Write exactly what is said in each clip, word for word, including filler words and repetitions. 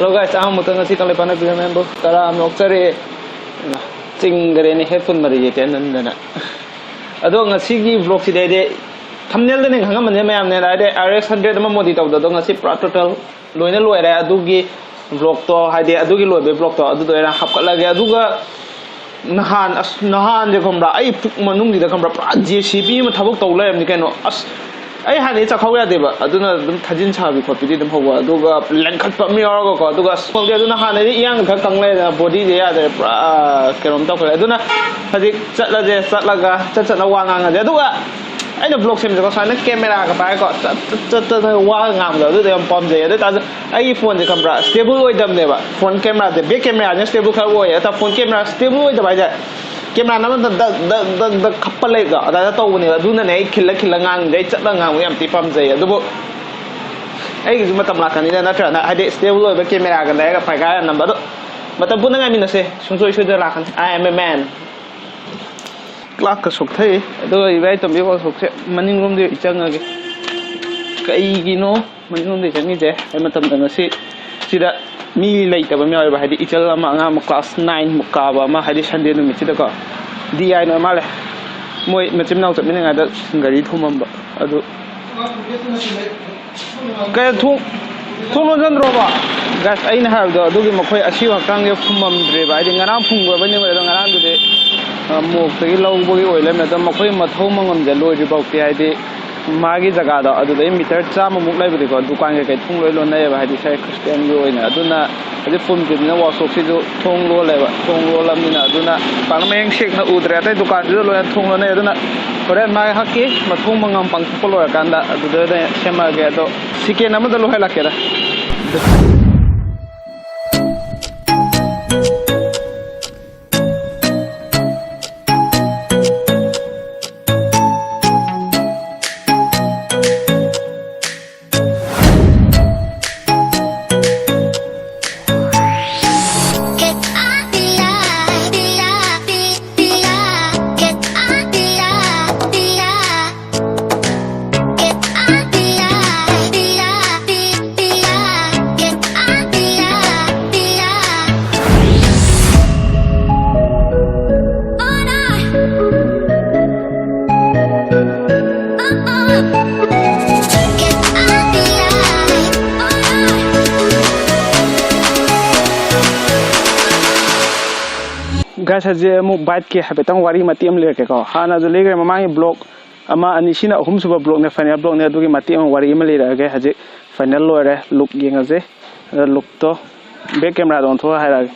Hello guys, ꯑꯍꯥꯟꯕꯃꯛꯇ ꯉꯁꯤ ꯀꯪꯂꯩꯄꯥꯛꯅ ꯕꯤꯔ ꯃꯦꯝꯕꯨ ꯇꯔꯥ ꯑꯃ ꯅꯣꯛꯆꯔꯤ꯫ ꯆꯤꯡꯈ꯭ꯔꯦꯅꯦ headphone ꯃꯔꯤꯁꯦ ꯇꯦꯟꯃꯟꯗꯅ꯫ ꯑꯗꯣ ꯉꯁꯤꯒꯤ vlogꯁꯤꯗꯤ ꯑꯩꯗꯤ thumbnailꯗꯅꯦ ꯈꯪꯉꯝꯃꯅꯤ ꯃꯌꯥꯝꯅꯦ, ꯍꯥꯏꯗꯤ RX hundred ꯑꯃ ꯃꯣꯗꯤ ꯇꯧꯕꯗꯣ, ꯑꯗꯣ ꯉꯁꯤ ꯄꯨꯔꯥ total ꯂꯣꯏꯅ ꯂꯣꯏꯔꯦ꯫ ꯑꯗꯨꯒꯤ vlogꯇꯣ, ꯍꯥꯏꯗꯤ ꯑꯗꯨꯒꯤ ꯂꯣꯏꯕꯒꯤ vlogꯇꯣ ꯑꯗꯨꯗ ꯑꯣꯏꯅ ꯍꯥꯞꯀꯠꯂꯒꯦ꯫ ꯑꯗꯨꯒ ꯅꯍꯥꯟ ꯑꯁ ꯅꯍꯥꯟꯁꯦ ꯈꯪꯕ꯭ꯔꯥ, ꯑꯩ ꯄꯨꯛ ꯃꯅꯨꯡꯁꯤꯗ ꯈꯪꯕ꯭ꯔꯥ, ꯄꯨꯔꯥ JCB ꯑꯃ ꯊꯕꯛ ꯇꯧ ꯂꯩꯔꯝꯅꯤ ꯀꯩꯅꯣ꯫ ꯑꯁ, ꯑꯩ ꯍꯥꯟꯅꯗꯤ ꯆꯥꯛꯈꯥꯎ ꯌꯥꯗꯦꯕ, ꯑꯗꯨꯅ ꯑꯗꯨꯝ ꯊꯥꯖꯤꯟ ꯁꯥꯕꯤ ꯈꯣꯠꯄꯤꯗꯤ ꯑꯗꯨꯝ ꯍꯧꯕ, ꯑꯗꯨꯒ ꯂꯦꯡꯈꯠꯄ ꯑꯃ ꯌꯥꯎꯔꯒꯀꯣ꯫ ꯑꯗꯨꯒ ꯑꯁ ꯈꯪꯗꯦ, ꯑꯗꯨꯅ ꯍꯥꯟꯅꯗꯤ ꯏꯌꯥꯡꯒ ꯈꯔ ꯀꯪ ꯂꯩꯔꯦꯗꯅ, bodyꯁꯦ ꯌꯥꯗ꯭ꯔꯦ, ꯄꯨꯔꯥ ꯀꯩꯅꯣꯝ ꯇꯧꯈ꯭ꯔꯦ꯫ ꯑꯗꯨꯅ ꯍꯧꯖꯤꯛ ꯆꯠꯂꯁꯦ, ꯆꯠꯂꯒ ꯆꯠ ꯆꯠꯅ ꯋꯥ ꯉꯥꯡꯉꯁꯦ꯫ ꯑꯗꯨꯒ ꯑꯩꯅ vlog ꯁꯦꯝꯕꯁꯦꯀꯣ, ꯁꯨꯃꯥꯏꯅ cameraꯒ ꯄꯥꯏꯔꯒꯀꯣ, ꯆꯠ ꯆꯠ ꯆꯠ ꯆꯠ ꯋꯥ ꯉꯥꯡꯕꯗꯣ ꯑꯗꯨꯗꯣ ꯌꯥꯝ ꯄꯥꯝꯖꯩ꯫ ꯑꯗꯨ ꯑꯣꯏꯇꯥꯔꯁꯨ ꯑꯩꯒꯤ phoneꯁꯦ ꯈꯪꯕ꯭ꯔꯥ, stable ꯑꯣꯏꯗꯕꯅꯦꯕ꯫ Phone cameraꯁꯦ, back cameraꯁꯤꯅ stable ꯈꯔ ꯑꯣꯏꯌꯦ, ꯑꯗ phone camera stable ꯑꯣꯏꯗꯕ ꯍꯥꯏꯁꯦ, camera ꯅꯝꯕꯗ ꯗꯛ ꯗꯛ ꯗꯛ ꯗꯛ ꯈꯞꯄ ꯂꯩꯕꯗꯣ ꯑꯗꯨꯃꯥꯏꯅ ꯇꯧꯕꯅꯦꯕ꯫ ꯑꯗꯨꯅꯅꯦ ꯑꯩ ꯈꯤꯜꯂ ꯈꯤꯜꯂ ꯉꯥꯡꯉꯤꯁꯦ꯫ ꯑꯩ ꯆꯠꯂ ꯉꯥꯡꯕ ꯌꯥꯝ ꯊꯤ ꯄꯥꯝꯖꯩ꯫ ꯑꯗꯨꯕꯨ ꯑꯩꯒꯤꯁꯨ ꯃꯇꯝ ꯂꯥꯛꯀꯅꯤꯗ, ꯅꯠꯇ꯭ꯔꯥ? ꯍꯥꯏꯗꯤ stable ꯑꯣꯏꯕ cameraꯒ ꯂꯩꯔꯒ ꯄꯥꯏꯒꯥꯏꯔ ꯅꯝꯕ꯫ ꯑꯗꯣ ꯃꯇꯝ ꯄꯨꯟꯅ ꯉꯥꯏꯃꯤꯟꯅꯁꯦ, ꯁꯨꯡꯁꯣꯏ ꯁꯣꯏꯗꯅ ꯂꯥꯛꯀꯅꯤ꯫ I am a man꯫ Clockꯀ ꯁꯣꯛꯊꯩ꯫ ꯑꯗꯨꯒ ꯏꯕꯥꯏ ꯇꯣꯝꯕꯤ workshopꯁꯦ ꯃꯅꯤꯡꯂꯣꯝꯗ ꯑꯣꯏ ꯆꯪꯉꯒꯦ꯫ ꯀꯩꯒꯤꯅꯣ ꯃꯅꯤꯡꯂꯣꯝꯗ ꯆꯪꯉꯤꯁꯦ? ꯍꯥꯏ ꯃꯇꯝꯗ ꯉꯁꯤ ꯁꯤꯗ ꯃꯤ ꯂꯩꯇꯕ ꯑꯃ ꯌꯥꯎꯋꯦꯕ, ꯍꯥꯏꯗꯤ ꯏꯆꯜ ꯑꯃ, ꯑꯉꯥꯡ ꯑꯃ class nine ꯃꯨꯛ ꯀꯥꯕ ꯑꯃ, ꯍꯥꯏꯗꯤ Sunday ꯅꯨꯃꯤꯠꯁꯤꯗꯀꯣ꯫ DIꯅ ꯃꯥꯜꯂꯦ, ꯃꯣꯏ ꯃꯆꯤꯟ ꯃꯅꯥꯎ ꯆꯠꯃꯤꯟꯅꯉꯥꯏꯗ ꯒꯥꯔꯤ ꯊꯣꯝꯃꯝꯕ ꯑꯗꯨ꯫ ꯀꯩ ꯊꯣꯡ, ꯊꯣꯡ ꯂꯣꯟꯁꯤꯟꯗ꯭ꯔꯣꯕ? Guys, ꯑꯩꯅ ꯍꯥꯏꯕꯗꯣ ꯑꯗꯨꯒꯤ ꯃꯈꯣꯏ ꯑꯁꯤꯕ ꯍꯛꯆꯥꯡꯁꯦ ꯐꯨꯝꯃꯝꯗ꯭ꯔꯦꯕ, ꯍꯥꯏꯗꯤ ꯉꯔꯥꯡ ꯐꯨꯝꯈ꯭ꯔꯕꯅꯦꯕ, ꯑꯗꯣ ꯉꯔꯥꯡꯗꯨꯗꯤ ꯑ, ꯃꯣꯛꯇꯒꯤ ꯂꯧꯕꯒꯤ ꯑꯣꯏ ꯂꯩꯔꯝꯃꯦ꯫ ꯑꯗꯣ ꯃꯈꯣꯏ ꯃꯊꯧ ꯃꯉꯝꯁꯦ ꯂꯣꯏꯗ꯭ꯔꯤ ꯐꯥꯎꯗꯤ, ꯍꯥꯏꯗꯤ ꯃꯥꯒꯤ ꯖꯒꯥꯗꯣ ꯑꯗꯨꯗꯩ meter ꯆꯥꯝꯃꯃꯨꯛ ꯂꯩꯕꯗꯤꯀꯣ, ꯗꯨꯀꯥꯟ ꯀꯩꯀꯩ ꯊꯣꯡ ꯂꯣꯏ ꯂꯣꯟꯅꯩꯌꯦꯕ, ꯍꯥꯏꯗꯤ ꯏꯁꯥ Christianꯒꯤ ꯑꯣꯏꯅ꯫ ꯑꯗꯨꯅ ꯍꯧꯖꯤꯛ ꯐꯨꯝꯗ꯭ꯔꯤꯕꯅꯤꯅ workshopꯁꯤꯁꯨ ꯊꯣꯡ ꯂꯣꯜꯂꯦꯕ, ꯊꯣꯡ ꯂꯣꯜꯂꯕꯅꯤꯅ ꯑꯗꯨꯅ ꯄꯥꯛꯅ ꯃꯌꯦꯛ ꯁꯦꯡꯅ ꯎꯗ꯭ꯔꯦ꯫ ꯑꯇꯩ ꯗꯨꯀꯥꯟꯁꯤꯁꯨ ꯂꯣꯏꯅ ꯊꯣꯡ ꯂꯣꯟꯅꯩ꯫ ꯑꯗꯨꯅ ꯍꯣꯔꯦꯟ ꯃꯥꯒꯤ ꯍꯛꯀꯤ ꯃꯊꯧ ꯃꯉꯝ ꯄꯥꯡꯊꯣꯛꯄ ꯂꯣꯏꯔꯀꯥꯟꯗ ꯑꯗꯨꯗ ꯑꯣꯏꯅ ꯁꯦꯝꯃꯛꯑꯒꯦ꯫ ꯑꯗꯣ second ꯑꯃꯗ ꯂꯣꯏꯍꯜꯂꯛꯀꯦꯗ꯫ Guys, ꯍꯧꯖꯤꯛ ꯑꯃꯨꯛ bike ꯀꯤ ꯍꯥꯏꯐꯦꯠꯇꯪ ꯋꯥꯔꯤ ꯃꯇꯦꯛ ꯑꯃ ꯂꯤꯔꯛꯀꯦꯀꯣ꯫ ꯍꯥꯟꯅꯁꯨ ꯂꯤꯈ꯭ꯔꯦ, ꯃꯃꯥꯡꯒꯤ vlog ꯑꯃ, ꯑꯅꯤ, ꯁꯤꯅ ꯑꯍꯨꯝꯁꯨꯕ vlog ꯅꯦ, final vlog ꯅꯦ꯫ ꯑꯗꯨꯒꯤ ꯃꯇꯦꯛ ꯑꯃ ꯋꯥꯔꯤ ꯑꯃ ꯂꯤꯔꯛꯑꯒꯦ꯫ ꯍꯧꯖꯤꯛ final ꯂꯣꯏꯔꯦ, look ꯌꯦꯡꯉꯁꯦ꯫ ꯑꯗ look ꯇꯣ back camera ꯗ ꯑꯣꯟꯊꯣꯛꯑ ꯍꯥꯏꯔꯛꯑꯒꯦ꯫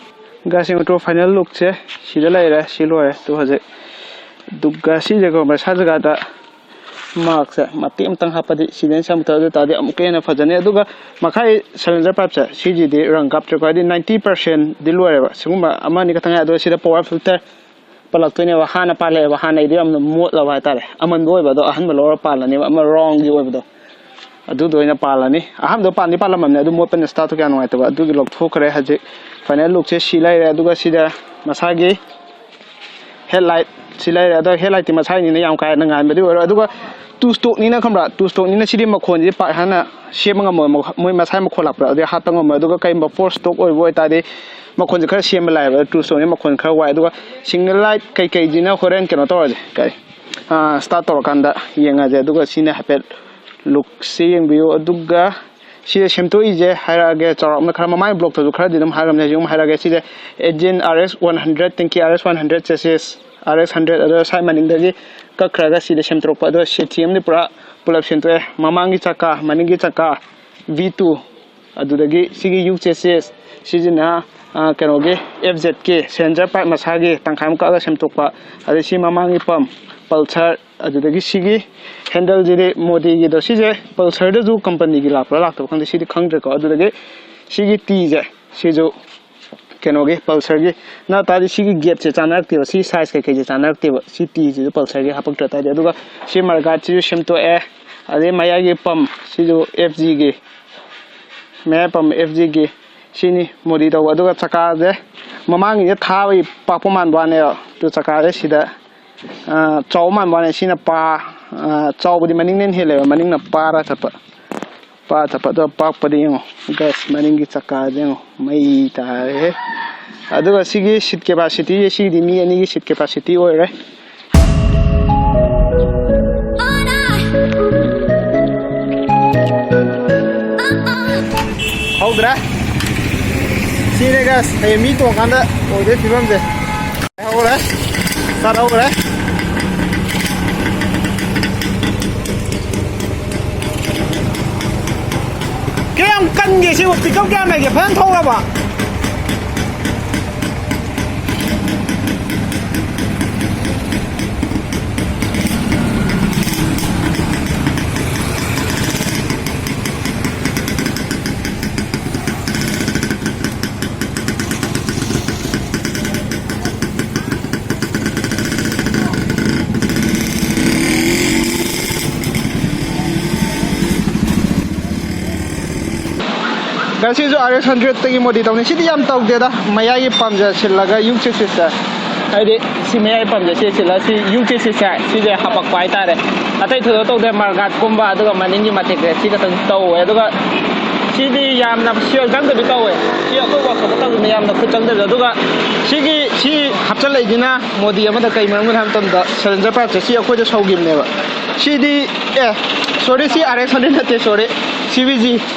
Guys, ꯌꯦꯡꯉꯨ, final look ꯁꯦ ꯁꯤꯗ ꯂꯩꯔꯦ, ꯁꯤ ꯂꯣꯏꯔꯦ꯫ ꯑꯗꯨ ꯍꯧꯖꯤꯛ ꯑꯗꯨꯒ ꯁꯤꯁꯦꯀꯣ, ꯃꯁꯥ ꯖꯒꯥꯗ mark ꯁꯦ ꯃꯇꯦꯛ ꯑꯃꯇꯪ ꯍꯥꯞꯄꯗꯤ ꯁꯤꯗꯩꯅ ꯁꯝ ꯇꯧ, ꯑꯗꯨ ꯇꯥꯔꯗꯤ ꯑꯃꯨꯛꯀ ꯍꯦꯟꯅ ꯐꯖꯅꯤ꯫ ꯑꯗꯨꯒ ꯃꯈꯥꯏ cylinder pipe ꯁꯦ, ꯁꯤꯁꯤꯗꯤ ꯔꯪ ꯀꯥꯞꯇ꯭ꯔꯦꯀꯣ, ꯍꯥꯏꯗꯤ ninety percent ꯗꯤ ꯂꯣꯏꯔꯦꯕ꯫ ꯁꯤꯒꯨꯝꯕ ꯑꯃ ꯑꯅꯤ ꯈꯛꯇꯪ ꯉꯥꯏ꯫ ꯑꯗꯨꯒ ꯁꯤꯗ pop up filter ꯄꯜꯂꯛꯇꯣꯏꯅꯦꯕ꯫ ꯍꯥꯟꯅ ꯄꯥꯜꯂꯛꯑꯦꯕ, ꯍꯥꯟꯅꯩꯗꯣ ꯌꯥꯝꯅ ꯃꯣꯠꯂꯕ ꯍꯥꯏꯇꯥꯔꯦ꯫ ꯑꯃꯟꯕ ꯑꯣꯏꯕ ꯑꯗꯣ ꯑꯍꯟꯕ ꯂꯧꯔ ꯄꯥꯜꯂꯅꯦꯕ, ꯑꯃ round ꯒꯤ ꯑꯣꯏꯕꯗꯣ, ꯑꯗꯨꯗꯣ ꯑꯣꯏꯅ ꯄꯥꯜꯂꯅꯤ꯫ ꯑꯍꯥꯟꯕꯗꯣ ꯄꯥꯟꯗꯤ ꯄꯥꯜꯂꯝꯃꯕꯅꯦ, ꯑꯗꯨ ꯃꯣꯠꯄꯅ start ꯇꯣ ꯀꯌꯥ ꯅꯨꯡꯉꯥꯏꯇꯕ, ꯑꯗꯨꯒꯤ ꯂꯧꯊꯣꯛꯈ꯭ꯔꯦ꯫ ꯍꯧꯖꯤꯛ final look ꯁꯦ ꯁꯤ ꯂꯩꯔꯦ꯫ ꯑꯗꯨꯒ ꯁꯤꯗ ꯃꯁꯥꯒꯤ headlight ꯁꯤ ꯂꯩꯔꯦ꯫ ꯑꯗꯣ headlight ꯇꯤ ꯃꯁꯥꯒꯤꯅꯤꯅ ꯌꯥꯝ ꯀꯥ ꯍꯦꯟꯅ ꯉꯥꯟꯕꯗꯤ ꯑꯣꯏꯔꯣꯏ꯫ ꯑꯗꯨꯒ two stroke ꯅꯤꯅ, ꯈꯪꯕ꯭ꯔꯥ, two stroke ꯅꯤꯅ ꯁꯤꯗꯤ ꯃꯈꯣꯟꯁꯤ ꯄꯥꯛ ꯍꯥꯟꯅ ꯁꯦꯝꯕ ꯉꯝꯃꯣꯏ, ꯃꯈꯣ-, ꯃꯣꯏ ꯃꯁꯥꯏ ꯃꯈꯣꯟ ꯂꯥꯛꯄ꯭ꯔꯥ ꯑꯗꯨꯗꯤ ꯍꯥꯞꯄ ꯉꯝꯃꯣꯏ꯫ ꯑꯗꯨꯒ ꯀꯩꯒꯨꯝꯕ four stroke ꯑꯣꯏꯕ ꯑꯣꯏꯇꯥꯔꯗꯤ ꯃꯈꯣꯟꯁꯦ ꯈꯔ ꯁꯦꯝꯕ ꯂꯥꯛꯑꯦꯕ꯫ Two stroke ꯅꯤ ꯃꯈꯣꯟ ꯈꯔ ꯋꯥꯏ꯫ ꯑꯗꯨꯒ signal light ꯀꯩꯀꯩꯁꯤꯅ ꯍꯣꯔꯦꯟ ꯀꯩꯅꯣ ꯇꯧꯔꯁꯦ, ꯀꯩ, start ꯇꯧꯔꯀꯥꯟꯗ ꯌꯦꯡꯉꯁꯦ꯫ ꯑꯗꯨꯒ ꯁꯤꯅ ꯍꯥꯏꯐꯦꯠ look ꯁꯤ ꯌꯦꯡꯕꯤꯌꯨ꯫ ꯑꯗꯨꯒ ꯁꯤꯗ ꯁꯦꯝꯗꯣꯛꯏꯁꯦ ꯍꯥꯏꯔꯛꯑꯒꯦ, ꯆꯥꯎꯔꯥꯛꯅ ꯈꯔ ꯃꯃꯥꯡꯒꯤ vlog ꯇꯁꯨ ꯈꯔꯗꯤ ꯑꯗꯨꯝ ꯍꯥꯏꯔꯝꯅꯦ, ꯍꯧꯖꯤꯛ ꯑꯃꯨꯛ ꯍꯥꯏꯔꯛꯑꯒꯦ꯫ ꯁꯤꯁꯦ engine R S one hundred, tank ꯀꯤ R S one hundred chassis, R S hundred, ꯑꯗꯣ side ꯃꯅꯤꯡꯗꯒꯤ ꯀꯛꯈ꯭ꯔꯒ ꯁꯤꯗ ꯁꯦꯝꯗꯣꯔꯛꯄ꯫ ꯑꯗꯣ seat ꯑꯃꯗꯤ ꯄꯨꯔꯥ ꯄꯨꯂꯞ ꯁꯦꯝꯗꯣꯛꯑꯦ, ꯃꯃꯥꯡꯒꯤ ꯆꯀꯥ, ꯃꯅꯤꯡꯒꯤ ꯆꯀꯥ, V two, ꯑꯗꯨꯗꯒꯤ ꯁꯤꯒꯤ U chassis, ꯁꯤꯁꯤꯅ, ꯑ, ꯀꯩꯅꯣꯒꯤ F Z ꯀꯤ cylinder pipe ꯃꯁꯥꯒꯤ ꯇꯪꯈꯥꯏ ꯑꯃ ꯀꯛꯑꯒ ꯁꯦꯝꯗꯣꯛꯄ꯫ ꯑꯗꯩ ꯁꯤ ꯃꯃꯥꯡꯒꯤ pump, Pulsar, ꯑꯗꯨꯗꯒꯤ ꯁꯤꯒꯤ handle ꯁꯤꯗꯤ ꯃꯣꯗꯤꯒꯤꯗꯣ, ꯁꯤꯁꯦ Pulsar ꯗꯁꯨ company ꯒꯤ ꯂꯥꯛꯄ꯭ꯔꯥ ꯂꯥꯛꯇꯕ ꯈꯪꯗꯦ, ꯁꯤꯗꯤ ꯈꯪꯗ꯭ꯔꯦꯀꯣ꯫ ꯑꯗꯨꯗꯒꯤ ꯁꯤꯒꯤ T ꯁꯦ, ꯁꯤꯁꯨ ꯀꯩꯅꯣꯒꯤ, Pulsar ꯒꯤ꯫ ꯅꯠꯇ ꯇꯥꯔꯗꯤ ꯁꯤꯒꯤ gap ꯁꯦ ꯆꯥꯟꯅꯔꯛꯇꯦꯕ, ꯁꯤ size ꯀꯩꯀꯩꯁꯦ ꯆꯥꯟꯅꯔꯛꯇꯦꯕ, ꯁꯤ T ꯁꯤꯁꯨ Pulsar ꯒꯤ ꯍꯥꯄꯛꯇ꯭ꯔ ꯇꯥꯔꯗꯤ꯫ ꯑꯗꯨꯒ ꯁꯤ mud guard ꯁꯤꯁꯨ ꯁꯦꯝꯗꯣꯛꯑꯦ꯫ ꯑꯗꯩ ꯃꯌꯥꯏꯒꯤ pump ꯁꯤꯁꯨ F Z ꯒꯤ, ꯃꯌꯥꯏ pump F Z ꯒꯤ, ꯁꯤꯅꯤ ꯃꯣꯗꯤ ꯇꯧꯕ꯫ ꯑꯗꯨꯒ ꯆꯀꯥꯁꯦ ꯃꯃꯥꯡꯒꯤꯁꯦ ꯊꯥꯕꯒꯤ ꯄꯥꯛꯄ ꯃꯥꯟꯕ ꯋꯥꯅꯦꯕ꯫ ꯑꯗꯨ ꯆꯀꯥꯁꯦ ꯁꯤꯗ, ꯑ, ꯆꯥꯎꯕ ꯃꯥꯟꯕ ꯋꯥꯅꯦ꯫ ꯁꯤꯅ ꯄꯥ-, ꯑ, ꯆꯥꯎꯕꯗꯤ ꯃꯅꯤꯡꯗꯅ ꯍꯦꯜꯂꯦꯕ, ꯃꯅꯤꯡꯅ ꯄꯥꯔ ꯆꯠꯄ꯫ ꯄꯥꯔ ꯆꯠꯄ꯫ ꯑꯗꯣ ꯄꯥꯛꯄꯗꯤ ꯌꯦꯡꯉꯣ, guys, ꯃꯅꯤꯡꯒꯤ ꯆꯀꯥꯁꯦ ꯌꯦꯡꯉꯣ, ꯃꯩ ꯇꯥꯔꯦꯍꯦ꯫ ꯑꯗꯨꯒ ꯁꯤꯒꯤ seat capacity ꯁꯦ, ꯁꯤꯒꯤꯗꯤ ꯃꯤ ꯑꯅꯤꯒꯤ seat capacity ꯑꯣꯏꯔꯦ꯫ ꯍꯧꯗ꯭ꯔꯦ꯫ ꯁꯤꯅꯦ, guys, ꯍꯌꯦꯡ ꯃꯤ ꯇꯣꯡꯉꯀꯥꯟꯗ ꯑꯣꯏꯗꯣꯏ ꯐꯤꯕꯝꯁꯦ꯫ ꯍꯧꯔꯦ꯫ ꯁ꯭ꯇꯥꯔꯠ ꯍꯧꯔꯦ꯫ ꯀꯌꯥꯝ ꯀꯟꯒꯦ ꯁꯤꯕꯨ? ꯄꯤꯛꯀꯞ ꯀꯌꯥꯝ ꯂꯩꯒꯦ? ꯐꯖꯅ ꯊꯧꯔꯕ? ꯒꯥꯔꯤꯁꯤꯁꯨ R X hundred ꯇꯒꯤ ꯃꯣꯗꯤ ꯇꯧꯅꯤ꯫ ꯁꯤꯗꯤ ꯌꯥꯝ ꯇꯧꯗꯦꯗ, ꯃꯌꯥꯏꯒꯤ ꯄꯝꯁꯦ ꯁꯤꯜꯂꯒ ꯌꯨ ꯆꯦꯁꯤꯁꯁꯦ, ꯍꯥꯏꯗꯤ ꯁꯤ ꯃꯌꯥꯏ ꯄꯝꯁꯦ ꯁꯤ ꯁꯤꯜꯂꯒ ꯁꯤ ꯌꯨ ꯆꯦꯁꯤꯁꯁꯦ ꯁꯤꯁꯦ ꯍꯥꯄꯛꯄ ꯍꯥꯏꯇꯥꯔꯦ꯫ ꯑꯇꯩ ꯊꯣꯏꯗꯣꯛ ꯇꯧꯗꯦ, ꯃꯔꯒꯥꯠꯀꯨꯝꯕ ꯑꯗꯨꯒ ꯃꯅꯤꯡꯒꯤ ꯃꯇꯦꯛꯁꯦ ꯁꯤ ꯈꯛꯇꯪ ꯇꯧꯋꯦ꯫ ꯑꯗꯨꯒ ꯁꯤꯗꯤ ꯌꯥꯝꯅ ꯁꯦꯜ ꯆꯪꯗꯕꯤ ꯇꯧꯋꯦ꯫ ꯁꯤ ꯑꯩꯈꯣꯏ ꯋꯥꯛꯁꯣꯞꯇ ꯇꯧꯕꯅ ꯌꯥꯝꯅ ꯈꯨꯠ ꯆꯪꯗꯕꯤ꯫ ꯑꯗꯨꯒ ꯁꯤꯒꯤ ꯁꯤ ꯍꯥꯞꯆꯜꯂꯛꯏꯁꯤꯅ ꯃꯣꯗꯤ ꯑꯃꯗ ꯀꯩ ꯃꯔꯝꯒꯤꯅꯣ ꯍꯥꯏꯕ ꯃꯇꯝꯗ ꯁꯦꯂꯦꯟꯁꯔ ꯄꯥꯏꯞꯁꯦ ꯁꯤ ꯑꯩꯈꯣꯏꯗ ꯁꯧꯈꯤꯕꯅꯦꯕ꯫ ꯁꯤꯗꯤ, ꯑꯦ, ꯁꯣꯔꯤ, ꯁꯤ R X hundred ꯅꯠꯇꯦ, ꯁꯣꯔꯤ, C V G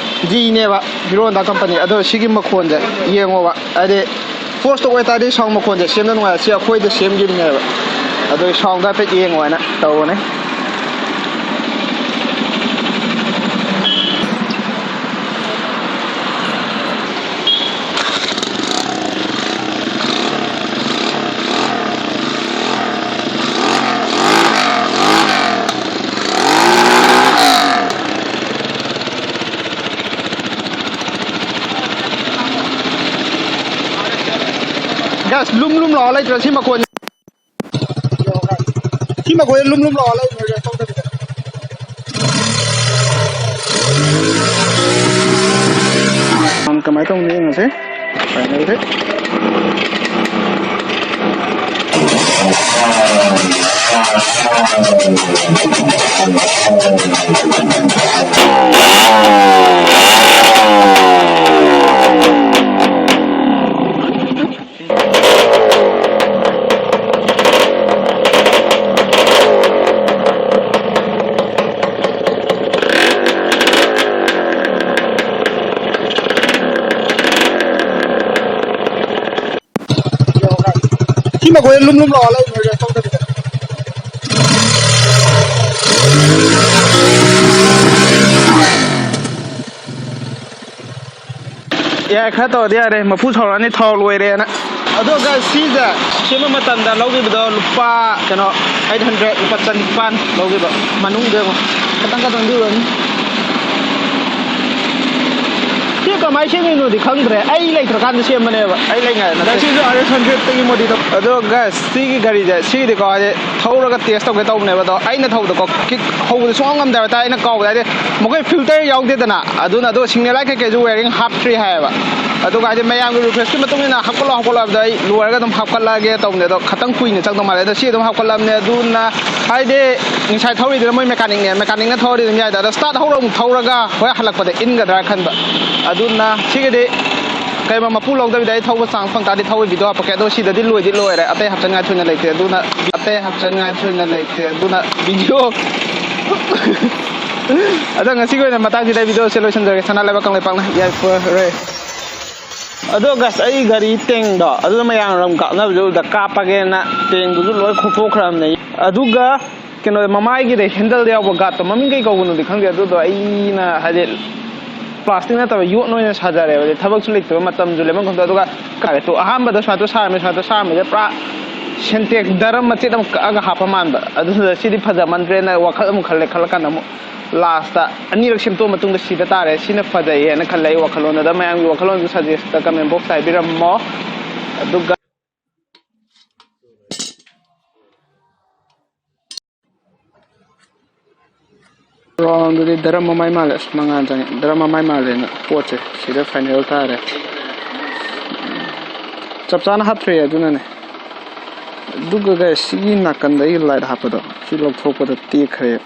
G ꯅꯦꯕ, Hero Honda company꯫ ꯑꯗꯣ ꯁꯤꯒꯤ ꯃꯈꯣꯟꯁꯦ ꯌꯦꯡꯉꯣꯕ, ꯍꯥꯏꯗꯤ ꯄꯣꯁꯇ ꯑꯣꯏꯇꯥꯔꯗꯤ ꯁꯥꯎꯟ ꯃꯈꯣꯟꯁꯦ ꯁꯦꯝꯗ ꯅꯨꯡꯉꯥꯏ꯫ ꯁꯤ ꯑꯩꯈꯣꯏꯗ ꯁꯦꯝꯈꯤꯕꯅꯦꯕ꯫ ꯑꯗꯣ ꯁꯥꯎꯟꯗ ꯍꯥꯏꯐꯦꯠ ꯌꯦꯡꯉꯣ ꯍꯥꯏꯅ ꯇꯧꯕꯅꯦ꯫ ꯒꯥꯏꯁ, ꯂꯨꯝ ꯂꯨꯝ ꯂꯥꯎꯔ ꯂꯩꯇ꯭ꯔꯣ ꯁꯤ ꯃꯈꯣꯟ? ꯁꯤ ꯃꯈꯣꯟꯁꯦ ꯂꯨꯝ ꯂꯨꯝ ꯂꯥꯎꯔ ꯂꯩꯕꯅꯦ, ꯔꯦꯁ ꯇꯧꯗꯕꯤꯗ꯫ ꯀꯃꯥꯏꯅ ꯇꯧꯅꯤ ꯌꯦꯡꯉꯁꯦ꯫ ꯐꯥꯏꯅꯦꯜꯁꯦ꯫ ꯃꯈꯣꯏ ꯂꯨꯝ ꯂꯨꯝ ꯂꯥꯎꯍꯜꯂ ꯊꯧꯗꯕꯤꯗ꯫ ꯌꯥꯏ, ꯈꯔ ꯇꯧꯔꯗꯤ ꯌꯥꯔꯦ, ꯃꯄꯨ ꯁꯥꯎꯔꯛꯑꯅꯤ, ꯊꯥꯎ ꯂꯣꯏꯔꯦꯅ꯫ ꯑꯗꯣ guys, ꯁꯤꯁꯦ ꯁꯦꯝꯕ ꯃꯇꯝꯗ ꯂꯧꯈꯤꯕꯗꯣ ꯂꯨꯄꯥ, ꯀꯩꯅꯣ, eight hundred, ꯂꯨꯄꯥ ꯆꯅꯤꯄꯥꯟ ꯂꯧꯈꯤꯕ ꯃꯅꯨꯡꯗ ꯌꯦꯡꯉꯣ꯫ ꯈꯇꯪ ꯈꯇꯪꯗꯤ ꯑꯣꯏꯔꯝꯅꯤ꯫ ꯁꯤ ꯀꯃꯥꯏꯅ ꯁꯦꯝꯃꯤꯅꯣꯗꯤ ꯈꯪꯗ꯭ꯔꯦ, ꯑꯩ ꯂꯩꯇ꯭ꯔꯀꯥꯟꯗ ꯁꯦꯝꯕꯅꯦꯕ꯫ ꯑꯩ ꯂꯩꯉꯥꯏꯗ ꯅꯠꯇꯦ꯫ ꯁꯤꯁꯨ R S hundred ꯇꯒꯤ modify ꯇꯧ-, ꯑꯗꯣ guys, ꯁꯤꯒꯤ ꯒꯥꯔꯤꯁꯦ, ꯁꯤꯒꯤꯗꯤꯀꯣ, ꯍꯥꯏꯗꯤ ꯊꯧꯔꯒ test ꯇꯧꯒꯦ ꯇꯧꯕꯅꯦꯕ, ꯑꯗꯣ ꯑꯩꯅ ꯊꯧꯕꯗꯀꯣ, kick ꯍꯧꯕꯗ ꯁꯨꯡꯉꯝ ꯉꯝꯗꯦ ꯍꯥꯏꯕ ꯇꯥꯔꯦ꯫ ꯑꯩꯅ ꯀꯥꯎꯕꯗ, ꯍꯥꯏꯗꯤ ꯃꯈꯣꯏ filter ꯌꯥꯎꯗꯦꯗꯅ, ꯑꯗꯨꯅ, ꯑꯗꯣ signal light ꯀꯩꯀꯩꯁꯨ wiring ꯍꯥꯞꯇ꯭ꯔꯤ ꯍꯥꯏꯌꯦꯕ꯫ ꯑꯗꯨꯒ ꯍꯥꯏꯗꯤ ꯃꯌꯥꯝꯒꯤ request ꯀꯤ ꯃꯇꯨꯡ ꯏꯟꯅ ꯍꯥꯞꯀꯠꯂꯣ, ꯍꯥꯞꯀꯠꯂꯣ ꯍꯥꯏꯕꯗꯣ ꯑꯩ ꯂꯣꯏꯔꯒ ꯑꯗꯨꯝ ꯍꯥꯞꯀꯠꯂꯛꯑꯒꯦ ꯇꯧꯕꯅꯦ, ꯑꯗꯣ ꯈꯇꯪ ꯀꯨꯏꯅ ꯆꯪꯗꯧ ꯃꯥꯜꯂꯦ꯫ ꯑꯗꯣ ꯁꯤ ꯑꯗꯨꯝ ꯍꯥꯞꯀꯠꯂꯕꯅꯦ, ꯑꯗꯨꯅ ꯍꯥꯏꯗꯤ ꯉꯁꯥꯏ ꯊꯧꯔꯤꯗꯨꯅ ꯃꯣꯏ mechanic ꯅꯦ, mechanic ꯅ ꯊꯧꯔꯗꯤ ꯑꯗꯨꯝ ꯌꯥꯏꯗ꯫ ꯑꯗꯣ start ꯍꯧꯔ ꯑꯃꯨꯛ ꯊꯧꯔꯒ ꯍꯣꯔꯦꯟ ꯍꯜꯂꯛꯄꯗ ꯏꯟꯒꯗ꯭ꯔꯥ ꯈꯟꯕ꯫ ꯑꯗꯨꯅ ꯁꯤꯒꯤꯗꯤ ꯀꯩꯒꯨꯝꯕ ꯃꯄꯨ ꯂꯧꯗꯕꯤꯗ ꯑꯩ ꯊꯧꯕ chance ꯐꯪ ꯇꯥꯔꯗꯤ ꯊꯧꯕ video ꯍꯥꯞꯄꯛꯀꯦ꯫ ꯑꯗꯣ ꯁꯤꯗꯗꯤ ꯂꯣꯏꯗꯤ ꯂꯣꯏꯔꯦ, ꯑꯇꯩ ꯍꯥꯞꯆꯅꯤꯡꯉꯥꯏ ꯊꯣꯏꯅ ꯂꯩꯇꯦ, ꯑꯗꯨꯅ ꯑꯇꯩ ꯍꯥꯞꯆꯅꯤꯡꯉꯥꯏ ꯊꯣꯏꯅ ꯂꯩꯇꯦ, ꯑꯗꯨꯅ video ꯑꯗꯣ ꯉꯁꯤꯒꯤ ꯑꯣꯏꯅ ꯃꯇꯥꯡꯁꯤꯗ video ꯁꯦ ꯂꯣꯏꯁꯤꯟꯖꯔꯒꯦ꯫ ꯁꯅꯥ ꯂꯩꯕꯥꯛ ꯀꯪꯂꯩꯄꯥꯛꯅ ꯌꯥꯏꯐꯔꯦ꯫ ꯑꯗꯣ guys, ꯑꯩ ꯒꯥꯔꯤ tank ꯗꯣ ꯑꯗꯨꯗ ꯃꯌꯥꯝ ꯔꯝ ꯀꯥꯞꯅꯕꯗꯨꯗ ꯀꯥꯞꯄꯒꯦꯅ tank ꯗꯨꯁꯨ ꯂꯣꯏ ꯈꯣꯛꯇꯣꯛꯈ꯭ꯔꯕꯅꯦ꯫ ꯑꯗꯨꯒ ꯀꯩꯅꯣ, ꯃꯃꯥꯏꯒꯤꯗ handle ꯗ ꯌꯥꯎꯕ guard ꯇꯣ, ꯃꯃꯤꯡ ꯀꯩ ꯀꯧꯕꯅꯣꯗꯤ ꯈꯪꯗꯦ, ꯑꯗꯨꯗꯣ ꯑꯩꯅ ꯍꯥꯏꯗꯤ plastic ꯅꯠꯇꯕ ꯌꯣꯠꯅ ꯑꯣꯏꯅ ꯁꯥꯖꯔꯦꯕ, ꯍꯥꯏꯗꯤ ꯊꯕꯛꯁꯨ ꯂꯩꯇꯕ ꯃꯇꯝꯁꯨ ꯂꯦꯞꯐꯝ ꯈꯪꯗꯕ꯫ ꯑꯗꯨꯒ ꯀꯥꯔꯦ ꯇꯣ, ꯑꯍꯥꯟꯕꯗ ꯁꯨꯃꯥꯏꯅ ꯇꯧ ꯁꯥꯔꯝꯃꯦ, ꯁꯨꯃꯥꯏꯅ ꯇꯧ ꯁꯥꯔꯝꯕꯁꯦ ꯄꯨꯔꯥ Sintex ꯗꯔꯝ ꯃꯆꯦꯠ ꯑꯃ ꯀꯛꯑꯒ ꯍꯥꯞꯄ ꯃꯥꯟꯕ꯫ ꯑꯗꯨꯗ ꯁꯤꯗꯤ ꯐꯖꯃꯟꯗ꯭ꯔꯦꯅ ꯋꯥꯈꯜ ꯑꯃꯨꯛ ꯈꯜꯂꯦ꯫ ꯈꯜꯂꯀꯥꯟꯗ ꯑꯃꯨꯛ last ꯑꯅꯤꯔꯛ ꯁꯦꯝꯗꯣꯛꯑ ꯃꯇꯨꯡꯗ ꯁꯤꯗ ꯇꯥꯔꯦ, ꯁꯤꯅ ꯐꯖꯩꯌꯦꯅ ꯈꯜꯂꯦ ꯑꯩ ꯋꯥꯈꯜꯂꯣꯟꯗ꯫ ꯑꯗ ꯃꯌꯥꯝꯒꯤ ꯋꯥꯈꯜꯂꯣꯟꯁꯨ suggest ꯇ comment box ꯇ ꯍꯥꯏꯕꯤꯔꯝꯃꯣ꯫ ꯑꯗꯨꯒ round ꯗꯨꯗꯤ ꯗꯔꯝ ꯃꯃꯥꯏ ꯃꯥꯜꯂꯦ꯫ ꯑꯁ, ꯃꯉꯥꯜ ꯆꯪꯉꯦ꯫ ꯗꯔꯝ ꯃꯃꯥꯏ ꯃꯥꯜꯂꯦꯅ ꯄꯣꯠꯁꯦ ꯁꯤꯗ final ꯇꯥꯔꯦ꯫ ꯆꯞ ꯆꯥꯅ ꯍꯥꯞꯇ꯭ꯔꯦ ꯑꯗꯨꯅꯅꯦ꯫ ꯑꯗꯨꯒ guys, ꯁꯤꯒꯤ ꯅꯥꯀꯟꯗ ꯑꯩꯒꯤ light ꯍꯥꯞꯄꯗꯣ, ꯁꯤ ꯂꯧꯊꯣꯛꯄꯗ ꯇꯦꯛꯈ꯭ꯔꯦ꯫